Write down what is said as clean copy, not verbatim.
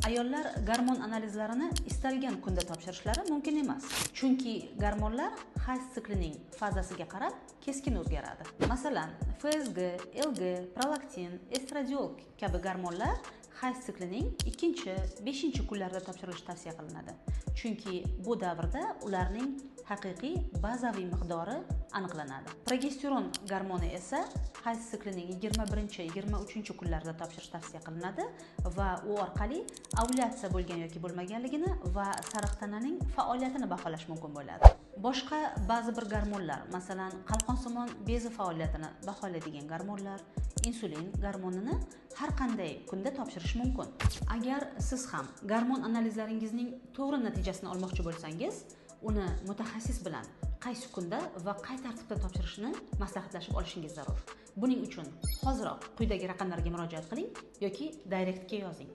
Ayollar gormon analizlarini istalgan kunda topshirishlari mumkin emas, chunki gormonlar hayz siklining fazasiga qarab keskin o'zgaradi. Masalan, FSG, LG, prolaktin, estradiol kabi gormonlar hayz siklining 2-, 5-kunlarida topshirilishi tavsiya qilinadi. Chunki bu davrda ularning haqiqiy bazaviy miqdori aniqlanadi. Progesteron gormoni esa hayz siklining 21-, 23-kunlarida topshirish tavsiya qilinadi va u orqali ovulyatsiya bo'lgan yoki bo'lmaganligini va sariq tananing faoliyatini baholash mumkin bo'ladi. Boshqa ba'zi bir gormonlar, masalan, qalqonsimon bezi faoliyatini baholaydigan gormonlar, insulin gormonini har qanday kunda topshirish mumkin. Agar siz ham gormon analizlaringizning to'g'ri natijasini olmoqchi bo'lsangiz, uni mutaxassis bilan qaysi kunda va qay tartibda topshirishni maslahatlashib olishingiz zarur. Buning uchun hoziroq quyidagi raqamlarga murojaat qiling yoki direktga yozing.